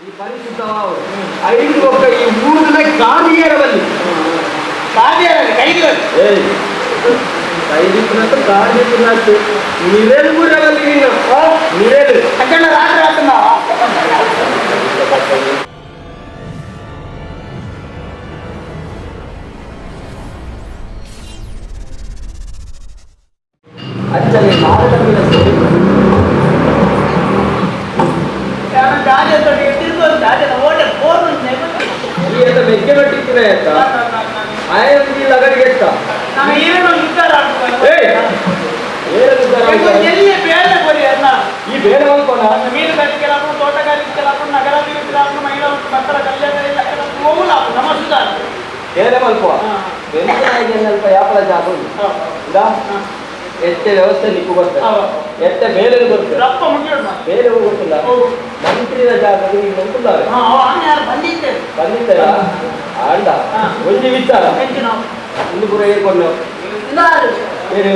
ಈ ಪರಿಶುದ್ಧವಾವು ಐದು ಒಕ್ಕ ಈ ಊರಿನ ಕಾದಿಯರವಲ್ಲಿ ಕಾದಿಯರಲ್ಲಿ ಕೈದಿರಲ್ಲಿ. ಏಯ್, ಕೈದಿಪ್ಪನತ್ತು ಕಾದಿಪ್ಪನತ್ತು ನಿರೇಲು ಊರವಲ್ಲಿ ನೀನು ನಿರೇಲು. ಅಕ್ಕಣ್ಣ ರಾತ್ರಿ ಆತನ. ಅಂಚನೆ ನಾರದ. ಈ ಎಲ್ಲ ಮೆಕ್ಕೆ ಬಟ್ಟಿತ್ತಿನ ಆಯ್ತಾ ಆಯಂಗಿ ಲಗಡಿಗೆ ಎತ್ತ. ಏಯ್, ಏನು? ಈ ಬೇರೆ ಮಲ್ಕೊನ. ಮೀನುಗಾರಿಕೆ ತೋಟಗಾರಿಕೆ ನಗರಾಭಿವೃದ್ಧಿ ಮಹಿಳಾ ಮತ್ತು ಮಕ್ಕಳ ಕಲ್ಯಾಣ ಇಲಾಖೆ ನಮ್ಮ. ಬೇರೆ ಮಲ್ಪ ಬೆಂಕನಾಗಿ ಅಲ್ಪ ಯಾಪಲ ಜಾಗ ಉಂಟು ಇಂದ ಎತ್ತೆ ವ್ಯವಸ್ಥೆ ನಿಕ್ಕು ಗೊತ್ತ, ಎತ್ತೆ ಬೇರೆ ಗೊತ್ತು. ರಪ್ಪ ಮುಗಿಯೋಣ. ಬೇರೆ ಗೊತ್ತಿಲ್ಲ, ಮಂತ್ರಿನ ಜಾಗಕ್ಕೆ ನೀನು ನಂಬುತ್ತಾರೆ. ಬಂದಿದ್ದೇವೆ. ಬಂದಿದ್ದಾರ ಆಂಡ ಒಂಜಿ ವಿಚಾರ. ಇಂದು ಪೂರ ಏರ್ಕೊಂಡು ಏನು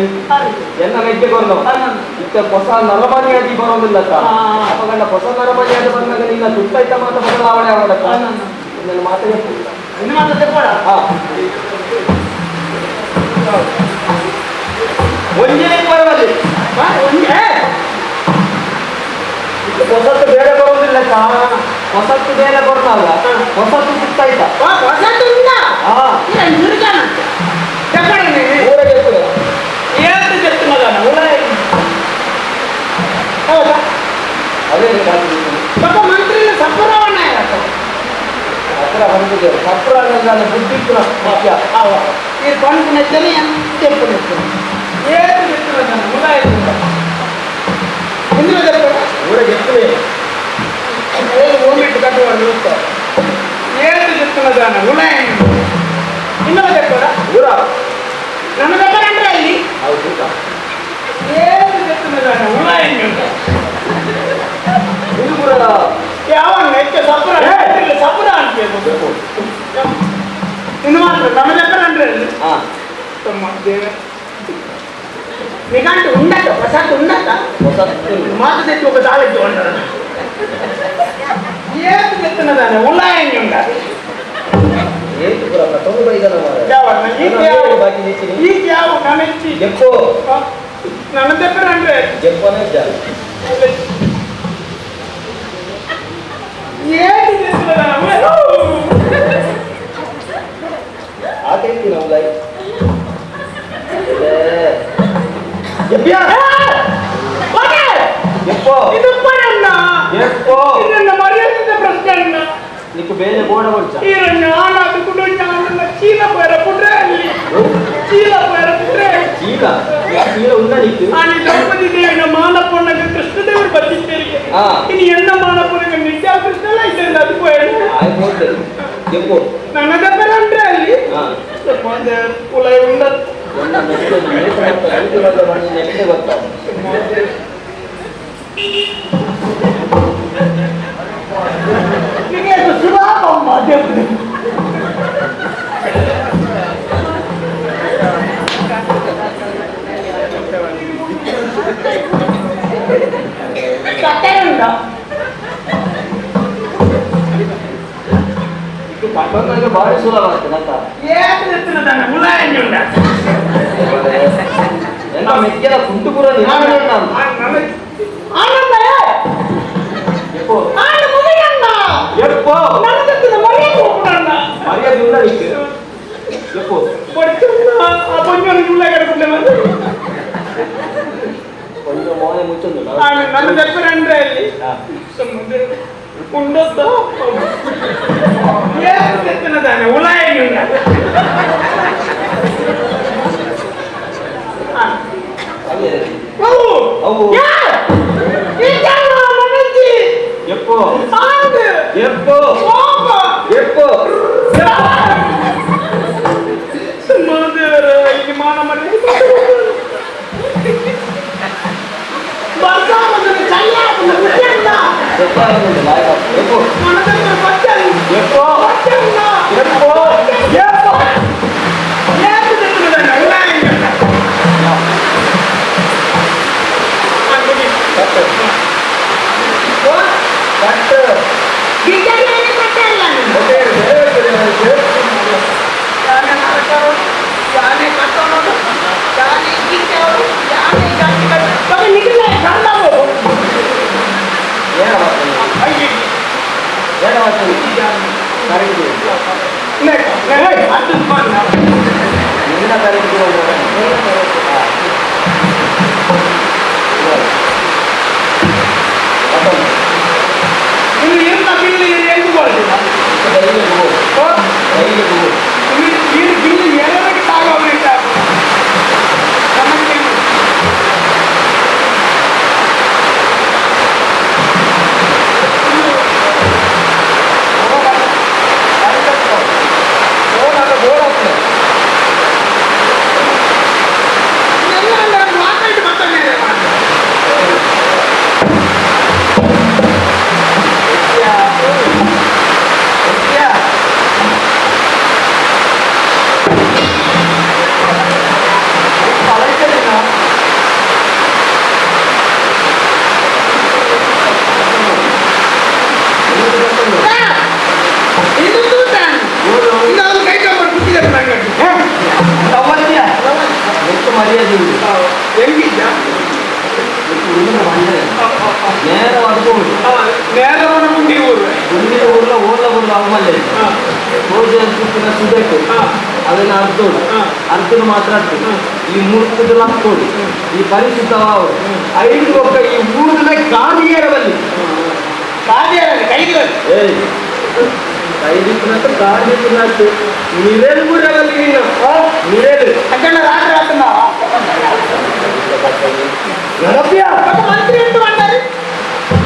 ಎನ್ನ ಮೆಕ್ಕೆ ಕೊಂಡು ಇತ್ತ ಹೊಸ ನರಮನಿಯಾಗಿ ಬರೋದಿಲ್ಲ. ಅಪಗಂಡ ಹೊಸ ನರಮನಿಯಾಗಿ ಬಂದಾಗ ನಿನ್ನ ತುತ್ತೈತ ಮಾತ ಬದಲಾವಣೆ ಆಗೋದಕ್ಕ ನನ್ನ ಮಾತೇ. ಇನ್ನು ಮಾತ್ರ ಕೂಡ. ಹಾ, ಒಂಜೇ ಪರವಲ್ಲಿ. ಒಂದೇ. ಹೊಸತ್ತು ಬೇರೆ ಬರೋದಿಲ್ಲ. ಹೊಸತ್ತು ಬೇರೆ ಬರ್ನಲ್ಲ, ಹೊಸತ್ತು ಸುತ್ತಾಯ್ತ. ಹೊಸತು ಇಲ್ಲ. ಹಾ. చెప్పండి. ಊರಿಗೆ ಎತ್ತುವೆ. ఏంటి చెప్తున్నదా? ಹೌದಾ? ಅದೇ. ఒక మంత్రి సప్పురావಣ್ಣ. ಹತ್ರ ಬಂದಿದ್ದೇವೆ, ಸಪ್ರ ಅನ್ನೋದನ್ನ ಬುದ್ಧಿ ಮುಖ್ಯ. ఈ పండుగ నచ్చని ఎంత ఎప్పుడు ఏది చెప్తున్నా? ఎందుకు చెప్పండి. ಊರಿಗೆ ಎತ್ತುವೆ. ఓమిట్ కట్టువాడు చూస్తారు. ఏది చెప్తున్నదా? ఇందులో చెప్పారా? ಊರ. నన్ను చెప్పారంటే ಅಲ್ಲಿ. ಹೌದು. ఏది చెప్తున్నదా? ಇದು ಪೂರ. ಯಾವ ಹೆಚ್ಚು ಸಪುರ ಸಪುರ ಅಂತ ಇನ್ನು ಮಾತ್ರ ನಮ್ಮ చెప్పారంటే ಅಲ್ಲಿ. ಹಾ. నీకంటే ఉండక ప్రసాద్ ఉండక. ಹೊಸತ್ತು. మాట తెచ్చి ఒక దాలకి ఉండదు. ఏది చెప్తున్నదాన్ని ఉల్లాయంగా ఉండాలి. ಏತು ಪೂರ ಕಟ್ಟೋದು ಬೈದನ ಮಾರ್ರೆ. ಯಾವನ್ನ? ಈ ನಾನು ಬಾಕಿ ನಿಚ್ಚಿನಿ. ಈ ಯಾವ ನಮೆಚ್ಚಿ. ಜಪ್ಪು. ನನ್ನ చెప్పారంటే. ಜಪ್ಪನೇ ಇದ್ದ. ఏది చెప్తున్నదాన్ని? ಆತ ಇತ್ತಿ ನಾವು ಲೈ ಜಪ್ಪಿಯಾ ಜಪ್ಪೋ. ಇದು ಪಡಣ್ಣ. ಜಪ್ಪೋ. ಇದನ್ನ ಮರ್ಯಾದೆ ಪ್ರಶ್ನೆ ಅಣ್ಣ. నీకు ಬೇರೆ ಬೋಡ ಬೊಡ್ಚ. ಈರಣ್ಣ ಆನಾದು ಜ್ಞಾನ ಚೀಲ ಪೇರ ಪುಟ್ರೆ ಅಲ್ಲಿ ಚೀಲ ಪೇರ ಪುಟ್ರೆ. ಚೀಲ ಚೀಲ ಉಂಡ ನೀಕು. అని ద్రౌపది దేవిన మానపొన్నకు కృష్ణదేవుడు బతిస్తేరికి. ఆ. ఇని ఎన్న మానపొన్నకు నిత్యా కృష్ణలా ఇద్దరు అదిపోయాడు. ಆಯ್ತು, చెప్పు. ನನ್ನ దగ్గర అంటే ಅಲ್ಲಿ ಹಾ. ಕುಲ ఉండదు. ಎಲ್ಲ ಮೆಕ್ಕೆ ಮೇತ ಮತ್ತು ಐದು ಬಲ್ಲ ಮಣ್ಣು ನೆಟ್ಟೆ ಗೊತ್ತಾಗ. నీకు సులాభమ్మ దేవుడు. కట్టెరుందా? నీకు కట్టొంದಾಗ ಭಾರಿ ಸುಲಭ ಆಗ್ತದೆ ಅಂತ. ఏం చెప్తున్నదాన్ని ములాయంగా ఉండాలి. ಎಲ್ಲ ಮೆಕ್ಕೆల ಕುಂಟು ಪೂರ ನಿಧಾನ. ఆనంద. చెప్పు. ఆనంద ముగియన్న. చెప్పు. నన్ను చెప్తున్న మర్యాద పోకుండా. మర్యాద ఉందా నీకు? చెప్పు. పడుతున్నా ఆ కొంచెం ముళ్ళ కడుకుంటే. కొంచెం మౌనం ముచ్చుంది. నన్ను చెప్పారంటే వెళ్ళి ఉండొద్దా? ఏం చెప్తున్నదాన్ని ఉలాయంగా ఉండాలి. అదే. అవు. అవు. చెప్పు. చెప్పు. చెప్పు. ఇది మాన మరి చెప్పాలనుకుంది లాయక చెప్పు. మన దగ్గర పచ్చాలి. చెప్పు. చెప్పు. చెప్పు. ఏం చెప్తున్నదాన్ని ఉలాయంగా ఉండాలి. కట్టు కట్టు. Correct ನಿನ್ನ ಕರೆಕ್ಟ್. ಇನ್ನು ಎಂತ ಬಿಲ್ ಎಂಟು ಕೊಡ್ತೀರಾ? ಈ ಬಿಲ್ ಎಲ್ಲರಿಗೆ ತಾಗೋಗ್ಲಿಕ್ಕೆ ನಮಗೆ. ಎಲ್ಲ ಅಂದ್ರೆ ಮಾತಾಡಿ ಮಾತಾಡಿ. ಇದು ತೂತಾನೆ. ಇದು ಅದು ಕೈ ಕಂಬರ್ ಕುತ್ತಿದ್ದಾರೆ ನಂಗೆ. ಎಷ್ಟು ಮರ್ಯಾದೆ ಉಂಟು. ಹೆಂಗಿದ್ಯಾ? ನೇರವಾದ ಹೋಗುದು. ನೇರವನ ಮುಂದೆ ಊರು. ಮುಂದಿನ ಊರ್ಲ ಓರ್ಲ ಊರ್ಲ ಅವಮಲ್ಲ ಪೂಜೆ ಸುತ್ತಿನ ಸುದಕ್ಕೆ ಅದನ್ನ ಅರ್ಧೋಡು. ಅರ್ಧನ ಮಾತ್ರ ಅರ್ಥ ಈ ಮೂರ್ತದ ಲಕ್ಕೋಡು ಈ ಪರಿಶುದ್ಧವಾವು ಐದು ಒಕ್ಕ ಈ ಊರಿನ ಕಾದಿಯರವಲ್ಲಿ. ಕಾದಿಯರಲ್ಲಿ ಕೈದು. ಏಯ್, ಕೈದಿಪ್ಪನಟ್ಟು ಕಾದಿಪ್ಪನಟ್ಟು ನಿರೇಲು ಊರವಲ್ಲಿ ನೀನು ನಿರೇಲು. ಅಕ್ಕಣ್ಣ ರಾತ್ರಿ ಆತನ. ಗಣಪ್ಯ. ಮಂತ್ರಿ ಎಂಟು ಮಾಡ್ತಾರೆ?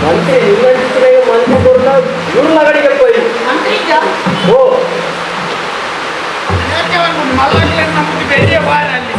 ಮಂತ್ರಿ ನಿಮ್ಮಂತಿಗೆ ಮಂತ್ರಿ ಕೊಡ್ಲ ಊರ್ಲ ಕಡೆಗೆ ಪೋಯಿ. ಮಂತ್ರಿ ಓ. ಮಲ್ಲಕ್ಕೆ ನಮ್ಮದು ಬೆಳ್ಳಿಯ ಬಾರಲ್ಲಿ.